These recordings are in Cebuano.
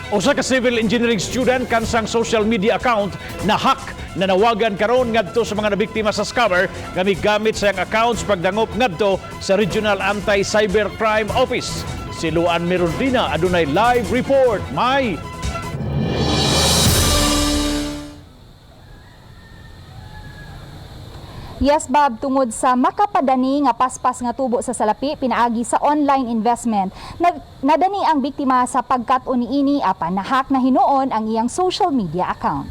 Usa ka civil engineering student kansang social media account na hack, nanawagan karon ngadto sa mga nabiktima sa scammer nga migamit sa iyang accounts pagdangop ngadto sa Regional Anti-Cybercrime Office. Si Luan Mirundina adunay live report. May Yes, Bob, tungod sa makapadani nga paspas nga tubo sa salapi pinaagi sa online investment, nadani ang biktima sa pagkat-on niini apan nahack na hinuon ang iyang social media account.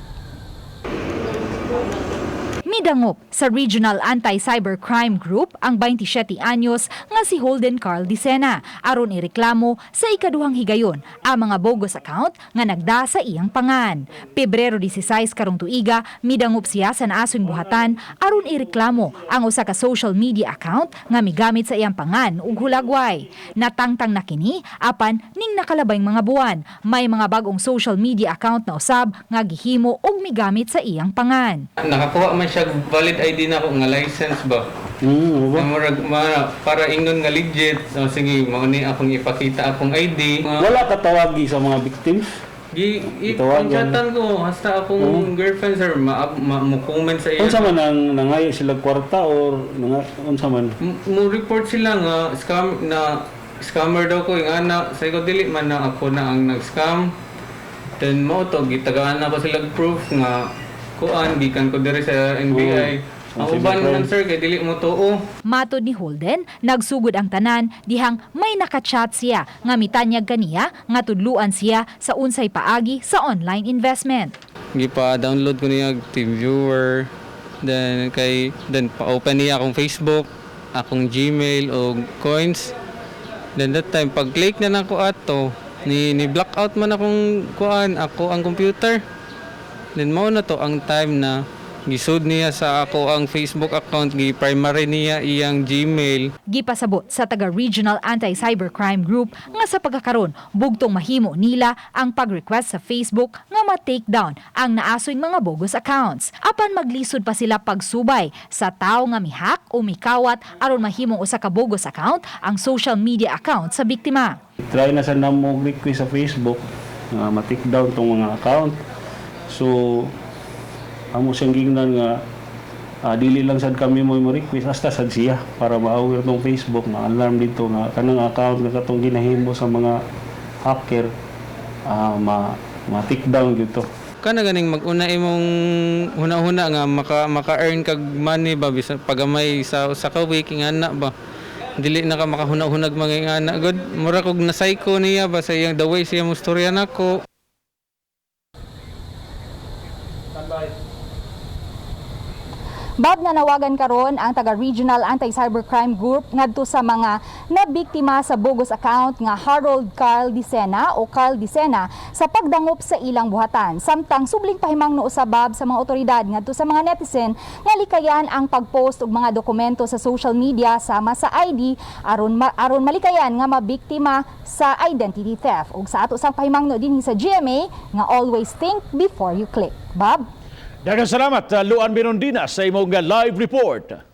Midangop sa Regional Anti-Cybercrime Group ang 27 anyos nga si Holden Carl Dicena aron ireklamo sa ikaduhang higayon ang mga bogus account nga nagda sa iyang pangan. Pebrero 16 karong tuiga, midangop siya sa naasoy buhatan aron ireklamo ang usa ka social media account nga migamit sa iyang pangan ug hulagway. Natangtang na kini apan ning nakalabay mga buwan, may mga bagong social media account na usab nga gihimo ug migamit sa iyang pangan. Nakakuha man siya valid ID na ako nga license ba. Ba? Na murag para ingon nga legit. So, sige, mao ni akong ipakita akong ID. Mga, Wala ka tawagi sa mga victims? gi Itawagan. I-chatan ko hasta akong girlfriend, sir, ma mo comment sa iya. Unsa man ang nangayo sila kwarta or unsa man? Mo report sila nga scam na scammer daw ko yung ana. Say ko dili man na ako na ang nag-scam. Then mo to gitagaan ako sila og proof nga kuan gikan ko diri sa NBI. Oh, Ang uban cybercrime. man, sir, kay dili mo tuo. Matod ni Holden, nagsugod ang tanan dihang may nakachat siya nga mitanyag kaniya nga tudluan siya sa unsay paagi sa online investment. Gipa-download ko niya og TeamViewer. Then kay then pa-open niya akong Facebook, akong Gmail o coins. Then that time pag click na nako ato, ni blackout man akong kuan, ako ang computer. Then mao na to ang time na gisud niya sa ako ang Facebook account, gi primary niya iyang Gmail. Gipasabot sa taga Regional Anti-Cybercrime Group nga sa pagkakaron bugtong mahimo nila ang pag-request sa Facebook nga ma-take down ang naasoy mga bogus accounts. Apan maglisod pa sila pagsubay sa tawo nga mihack o mikawat aron mahimong usa ka bogus account ang social media account sa biktima. Try na sa namo request sa Facebook nga ma-take down tong mga account. So amo siyang gingnan nga dili lang sad kami mo request, hasta sad siya para ma-aware tong Facebook, ma-alarm dito nga kanang account nga katong ginahimo sa mga hacker, ma ma-take down gyud to. Kana ganing mag-una imong huna-huna nga maka earn kag money ba bisan pagamay sa usa ka week ingana ba, dili na ka makahuna-hunag mga ingana god. Mura kog na psycho niya ba sa iyang the way siya mo storya nako. Bob, nanawagan karon ang taga Regional Anti-Cybercrime Group ngadto sa mga nabiktima sa bogus account nga Harold Carl Dicena o Carl Dicena sa pagdangop sa ilang buhatan. Samtang subling pahimangno usab, Bob, sa mga otoridad ngadto sa mga netizen nga likayan ang pagpost og mga dokumento sa social media sama sa ID aron malikayan nga mabiktima sa identity theft. Ug sa ato sang pahimangno dinhi sa GMA nga always think before you click. Bob? Daghang salamat, Luan Mirondina, sa imong live report.